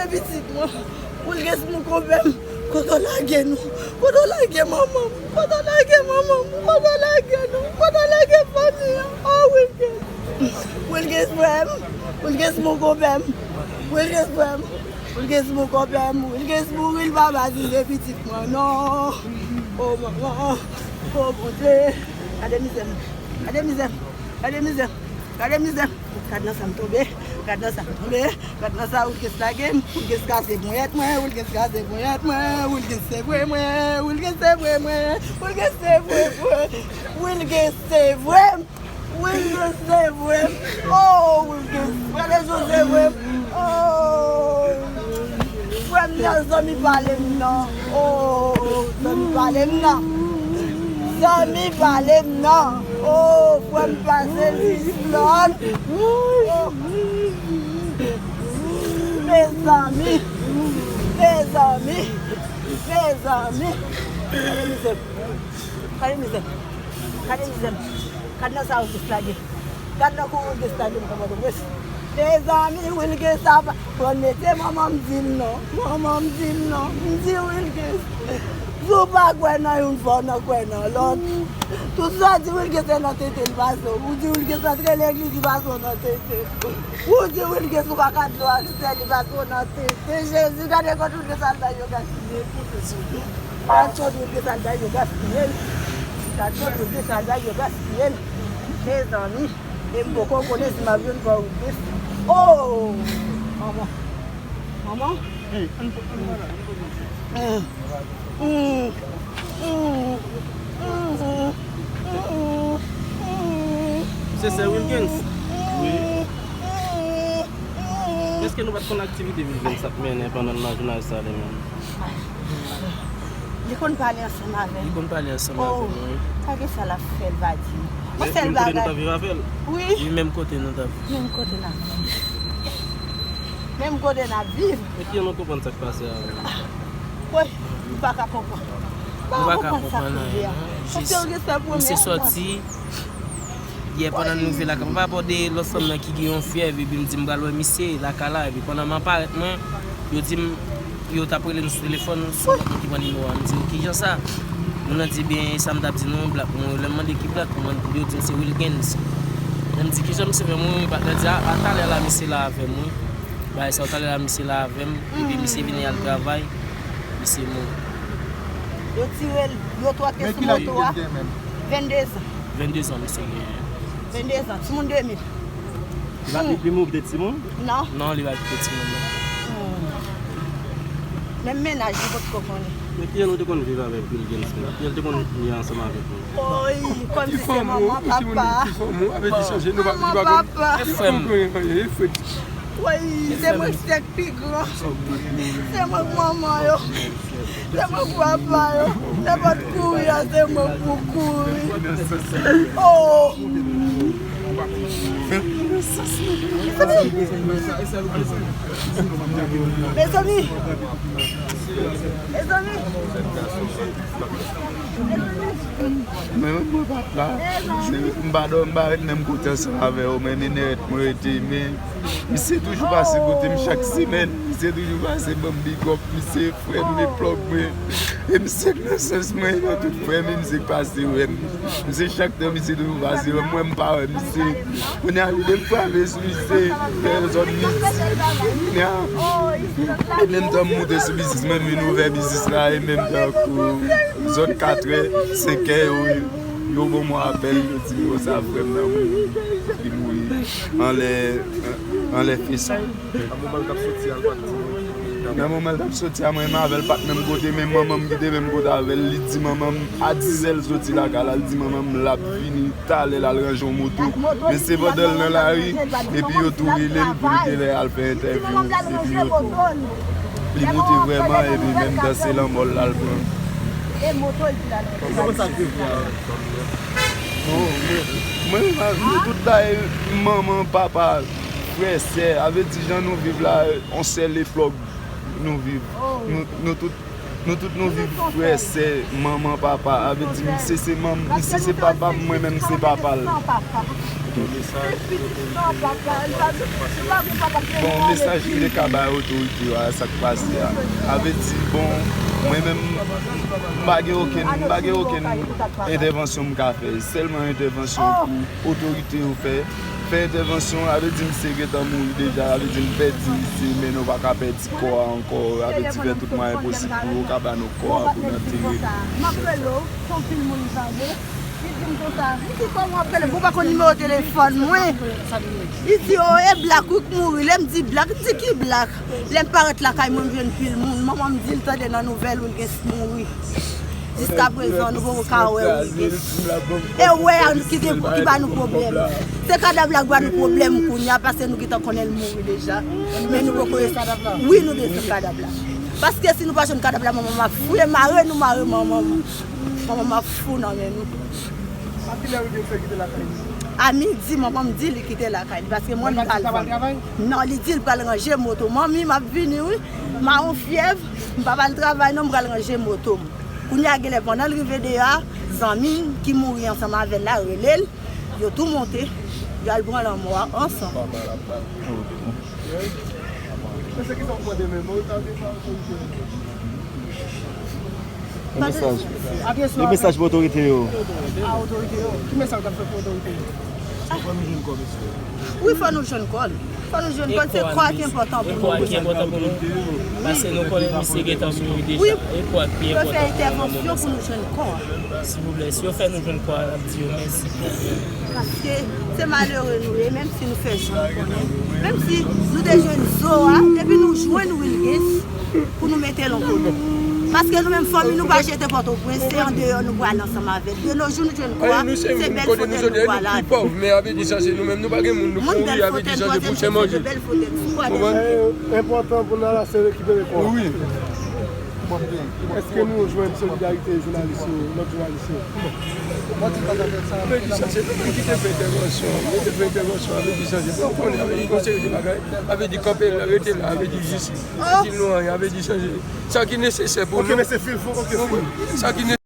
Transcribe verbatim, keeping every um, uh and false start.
Pitit mwen, Wilgens, mon konpè m, kote w lage nou? Kote w lage manman m? Kote w lage manman m? Kote w lage nou? Kote w lage fanmi an? Oh, Wilgens! Wilgens, frè m! Wilgens, mon konpè m! Wilgens, frè m! Wilgens, mon konpè m! Wilgens mouri, l pa ba Zize pitit mwen, non! Oh, manman! Oh, Bondye! Gade mizè m! Gade mizè m! Gade mizè m! Gade mizè m! Gad nan sa m tonbe! Gad nan sa m tonbe! Gad nan sa Wilgens lage m! Wilgens kraze ponyèt mwen! Wilgens kraze ponyèt mwen! Wilgens sevre mwen! Wilgens sevre mwen! Wilgens sevre mwen! Wilgens sevre m! Wilgens sevre m! Oh, Wilgens! Gade jan w sevre m! Oh! Frè m nan, zanmi pale m nan! Oh! Zanmi pale m nan! Zanmi pale m nan! Oh! Frè m pase jis lòn! Oh! Mezanmi! Mezanmi! Mezanmi! Gade mizè m! Gade mizè m! Gade mizè m! Gad nan sa Wilgens lage. Gad nan kou Wilgens lage m nan Pòtoprens. Mezanmi, Wilgens ap pran mete manman m di l non. Manman m di l non. M di Wilgens, si w pa kwè nan youn, fò w nan kwè nan lòt. Tout sa w di Wilgens se nan tete l pase w. Ou di Wilgens antre legliz, li pase w nan tete. Ou di Wilgens ou pa ka dlo ak sèl, li pase w nan tete. Jezi, gade kont Wilgens al bay yo gaspiye. Gad kont Wilgens al bay yo gaspiye. Gad kont Wilgens al bay yo gaspiye. Mezanmi, e m poko konnen si m ap jwenn pa Wilgens. Oh! Manman. Manman. Se sè Wilgens? Wi. Èske nou pa t konn aktivite Wilgens ap mennen pandan l nan jounal sa li menm? Li konn pale ansanm avè m. Li konn pale ansanm avè m, wi. Pa gen sa l ap fè, l va di m. Yon sèl bagay. Menm kote nou t ap viv avè l? Wi. Wi, menm kote nou t ap viv. Menm kote n ap viv. Menm kote n ap viv. E kijan nou konprann sa k pase avè l? Woy, m pa ka konprann. M pa ka konprann sa k rive a. Paske l gen sa premye fwa. Misye sòti yè pandan n rive lakay. M pa abòde lòt fanm nan ki gen yon fyèv, epi m di m pral wè misye lakay la, epi pandan m ap parèt mwen, yo di m yo t ap rele m sou telefòn, se yon lòt moun ki pran nimewo a. M di yo, kijan sa? Moun nan di, ebyen, e sa m t ap di nou, Black Moon. Lè m mande ki Black Moon, yo di m se Wilgens. Lè m di, kijan misye fè mouri? Patnè di, a, a talè la, misye la avè m, wi. Bagay sa yo, talè la, misye la avè m. Epi misye vini al travay, misye mouri. Yo tire l, yo twòke sou moto a. Vennde zan. Vennde zan misye genyen. Vennde zan, timoun de mil. Li pa, li, li mouri de timoun? Non. Non, li pa kite timoun, non. Menm mennaj li potko konnen. Men kijan nou te konn viv avèk Wilgens menm? Kijan l te konn ye ansanm avèk nou? Woy, kòmsi se manman, papa. Ti fanm ou, avè di chanje, nou pa, li pa konn. Manman, papa. Frè m. Woy, se mwen ki sèk pi gran. Se mwen k manman yo. Se mwen k papa yo. Nenpòt kouri a, se mwen k pou kouri. Oh! Mezanmi! Mezanmi! Mezanmi! Men mwen pa t la. M pa dòmi, m pa ret menm kote ansanm avè yo, men nenèt mwen rete, men misye toujou pase kote m chak semèn, misye toujou pase ban m big up, misye frè m, e plug mwen, e misye k nan sans mwen, e nan tout frè m, e misye k pase wè m, misye chak tan misye toujou pase wè m, mwen m pa wè misye, kounye a li de m frape sou misye, lè zòn Nit, kounye a, e menm tan m moute sou biznis mwen, m vin ouvè biznis la, e menm tan kou zòn katrè, senkè yo, yo ban mwen apèl, yo di m konsa frè m nan mouri, li mouri anlè, anlè feson. Nan moman l t ap soti a, l pa t di nou. Nan moman l t ap soti a, mwen menm avè l pa t menm kote, men manman m ki te menm kote avè l, li di manman m, a dizè l soti lakay la, l di manman m l ap vini talè l al ranje yon moto. Men se pandan l nan lari, epi yo tou rele l pou li genlè al fè entèvyou, epi yo tou, li moute vrèman, epi menm tan se lanmò l al pran. Bon, mwen, mwen, nou tout bay manman, papa, frè, sè, avè di jan nou viv la, on sèl eplòg nou viv. Nou, nou tout, nou tout nou viv frè, sè, manman, papa, avè di misye se manm, misye se papa m, mwen menm se papa l. Bon, mesaj ki te ka bay otorite yo a sa k pase a. Sa vle di, bon, mwen menm, m pa gen okenn, m pa gen okenn entèvansyon m ka fè. Sèlman entèvansyon pou otorite yo fè. Fè entèvansyon, sa vle di misye gentan mouri deja, sa vle di m pèdi misye, men nou pa ka pèdi kò a ankò. Sa vle di fè tout mwayen posib pou yo ka ba nou kò a pou n antere l. Li di m konsa, m di, "Kòman w ap rele m? Ou pa konn nimewo telefòn mwen?" Li di, "O, e Black wi k mouri." Lè m di, "Black?" M di, "Ki Black?" Lè m parèt lakay mwen, m jwenn pil moun. Manman m di l tande nan nouvèl Wilgens mouri. Jiskaprezan, nou poko ka wè Wilgens. E wè a ki te, ki ba nou pwoblèm. Se kadav la k ba nou pwoblèm kounye a, paske nou gentan konnen l mouri deja. Men nou poko wè kadav la. Wi, nou bezwen kadav la. Paske si nou pa jwenn kadav la, manman m ap fouye mare nou, mare manman m. Manman m ap fou nan men nou. A kilè Wilgens kite lakay li? A midi, manman m di li kite lakay li, paske mwen m pral vann. Non, li di l pral ranje moto. "Manmi, m ap vini wi. M a yon fyèv, m pa pral travay non, m pral ranje moto m." Kounye a, genlè pandan l rive deyò a, zanmi l ki mouri ansanm avè l la rele l, yo tou monte, y al pran lanmò a ansanm. Mesye, kisa w mande menm? Ou ta vle sa, ou te... Yon mesaj. Yon mesaj pou otorite yo. A otorite yo. Ki mesaj w t ap fè pou otorite yo? Fò nou jwenn kò mesye. Wi, fò nou jwenn kò l. Fò nou jwenn kò l. Se kò a ki enpòtan pou nou. E kò a ki enpòtan pou nou. Paske nou konnen misye gentan mouri deja. E kò a ki enpòtan pou nou nan moman sa. Wi. Yo fè entèvansyon pou nou jwenn kò a. Silvouplè, si yo fè nou jwenn kò a, n ap di yo mèsi. Paske se malere nou ye, menm si nou fè jan nou konnen, menm si nou te jwenn zo a, epi nou jwenn Wilgens pou nou mete l yon kote. Paske nou menm fanmi nou pa jete Pòtoprens, se andeyò nou pral ansanm avè l. De nos jours nou jwenn kò a, se bèl fotèl nou pral ale. Wi, nou se moun kote nou soti, nou pi pòv, men avè di chanje nou menm, nou pa gen moun, nou kouri, avè di chanje pwochen manje. Moun bèl fotèl, twa de bèl fotèl. Konprann? E enpòtan pou n al asire rekipere kò a. Wi. Èske nou jwenn solidarite jounalis yo, lòt jounalis yo? Avè di chanje, nou menm ki te fè entèvansyon, nou te fè entèvansyon, avè di chanje, nou konnen, avè di yon seri de bagay, avè di kanpe la, rete la, avè di jis, pa di nou anyen, avè di chanje. Sa ki nesesè pou nou. Ok, mesye Phil, ok, Phil. Sa ki